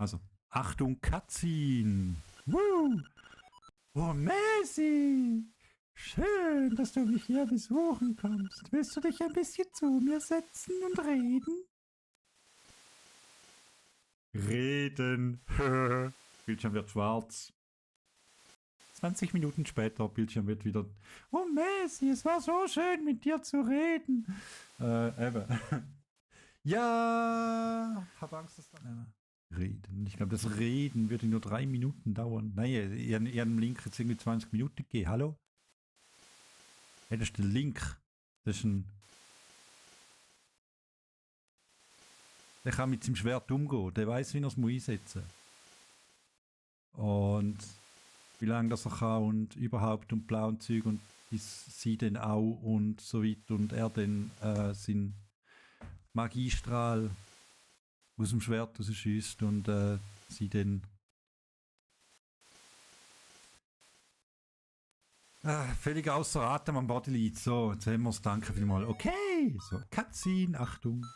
Also, Achtung, Cutscene. Woo! Oh, Messi! Schön, dass du mich hier besuchen kommst. Willst du dich ein bisschen zu mir setzen und reden? Reden. Bildschirm wird schwarz. 20 Minuten später, Bildschirm wird wieder. Oh, Messi, es war so schön, mit dir zu reden. Eben. Ja, hab Angst, dass dann. Reden. Ich glaube, das Reden würde nur 3 Minuten dauern. Nein, ihr habt dem Link jetzt irgendwie 20 Minuten gegeben. Hallo? Hey, das ist der Link. Das ist ein. Der kann mit seinem Schwert umgehen. Der weiß, wie er es einsetzen muss. Und wie lange das er kann und überhaupt und blau und Zeug und sie dann auch und so weiter. Und er dann seinen Magiestrahl aus dem Schwert rausschießt und sie dann. Völlig außer Atem am Body liegt. So, jetzt haben wir es. Danke vielmals. Okay, so, Cutscene, Achtung.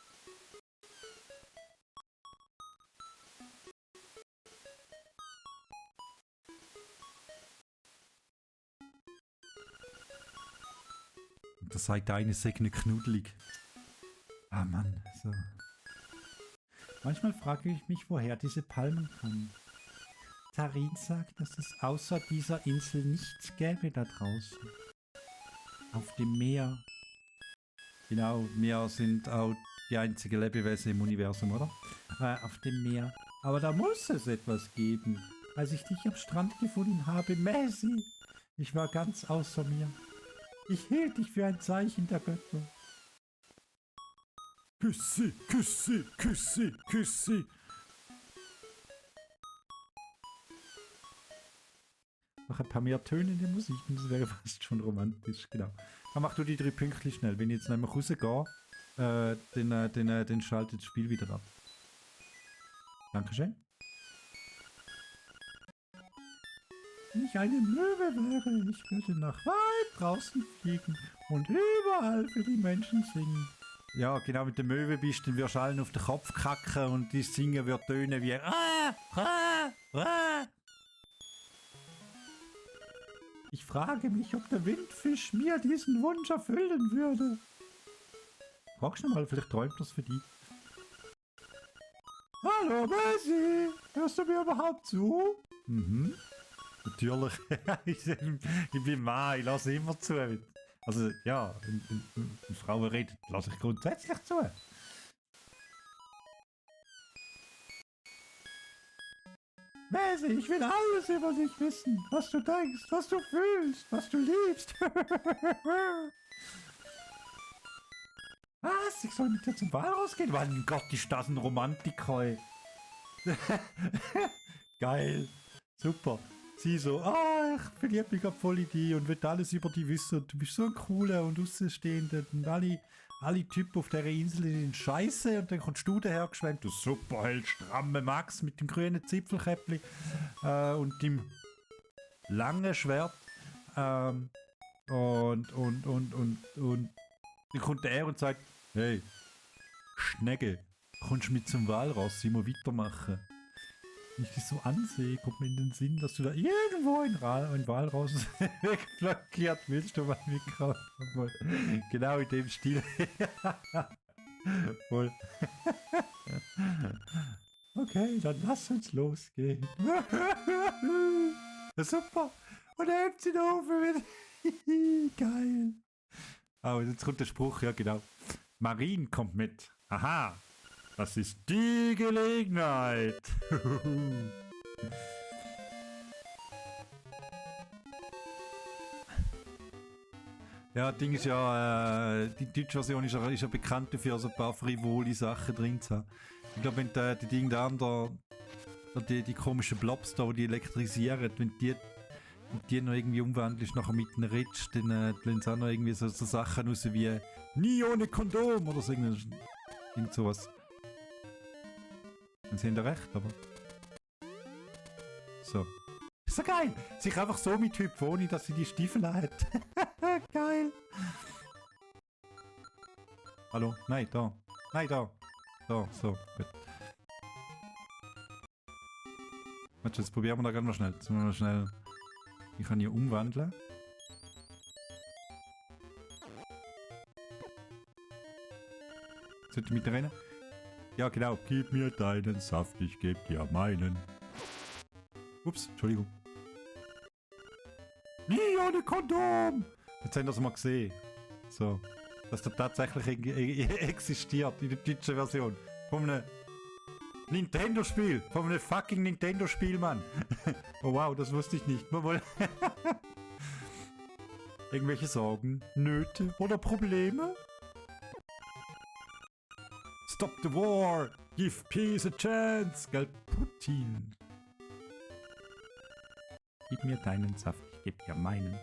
Und das sagt eine Segne knuddelig. Ah Mann, so. Manchmal frage ich mich, woher diese Palmen kommen. Tarin sagt, dass es außer dieser Insel nichts gäbe da draußen. Auf dem Meer. Genau, Meer sind auch die einzigen Lebewesen im Universum, oder? Auf dem Meer. Aber da muss es etwas geben. Als ich dich am Strand gefunden habe, Messi, ich war ganz außer mir. Ich hielt dich für ein Zeichen der Götter. Küssi, küssi, küssi, küssi. Noch ein paar mehr Töne in der Musik und das wäre fast schon romantisch, genau. Dann mach du die 3 Pünktchen schnell. Wenn ich jetzt nämlich rausgehe, dann schaltet das Spiel wieder ab. Dankeschön. Wenn ich eine Möwe wäre, ich würde nach weit draußen fliegen und überall für die Menschen singen. Ja, genau, mit der Möwe bist, dann wirst du allen auf den Kopf kacken und die Singen wird tönen wie Ich frage mich, ob der Windfisch mir diesen Wunsch erfüllen würde. Fragst du mal, vielleicht träumt das für dich. Hallo Messi, hörst du mir überhaupt zu? Mhm. Natürlich. Ich bin Mann, ich lasse immer zu. Also ja, wenn Frauen reden, lasse ich grundsätzlich zu. Messi, ich will alles über dich wissen. Was du denkst, was du fühlst, was du liebst. Was? Ich soll mit dir zum Walross gehen? Mein Gott, ist das ein Romantiker. Geil. Super. Sie so, ich verliebe mich grad voll in dich und will alles über dich wissen und du bist so ein cooler und Außenstehender und alle Typen auf dieser Insel sind scheiße und dann kommst du dahergeschwemmt, du Superheld, stramme Max mit dem grünen Zipfelkäppli und dem langen Schwert und dann kommt er und sagt, hey, Schnecke, kommst du mit zum Walross, sollen wir weitermachen? Wenn ich dich so ansehe, kommt mir in den Sinn, dass du da irgendwo ein Walross wegblockiert willst, du mal mitkommen. Genau in dem Stil. Voll. Okay, dann lass uns losgehen. Super. Und er hebt sie auf wieder. Geil. Ah, und jetzt kommt der Spruch, ja genau. Marin kommt mit. Aha. Das ist die Gelegenheit. Ja, Ding ist ja, die deutsche Version ist ja bekannt dafür, so ein paar frivole Sachen drin zu haben. Ich glaube, wenn die Ding da die komischen Blobs da, die elektrisieren, wenn die noch irgendwie umwandelst, nachher mit einem Ritsch, dann lassen sie auch noch irgendwie so Sachen raus wie nie ohne Kondom oder so irgend sowas. Dann sind da recht, aber. So. Ist so geil! Sich einfach so mit hüpfen, ohne dass sie die Stiefel hat. Geil! Hallo? Nein, da. Nein, da. Da, so, gut. Warte, jetzt probieren wir da gerade mal schnell. Jetzt müssen wir mal schnell. Ich kann hier umwandeln. Sollte ich mit rein? Ja, genau. Gib mir deinen Saft, ich geb dir meinen. Ups, Entschuldigung. Nie ohne Kondom! Jetzt haben wir das mal gesehen. So. Dass der tatsächlich existiert in der deutschen Version. Von einem Nintendo-Spiel. Von einem fucking Nintendo-Spiel, Mann. Oh wow, das wusste ich nicht. Irgendwelche Sorgen, Nöte oder Probleme? Stop the war! Give peace a chance! Gell, Putin. Gib mir deinen Saft, ich geb dir meinen.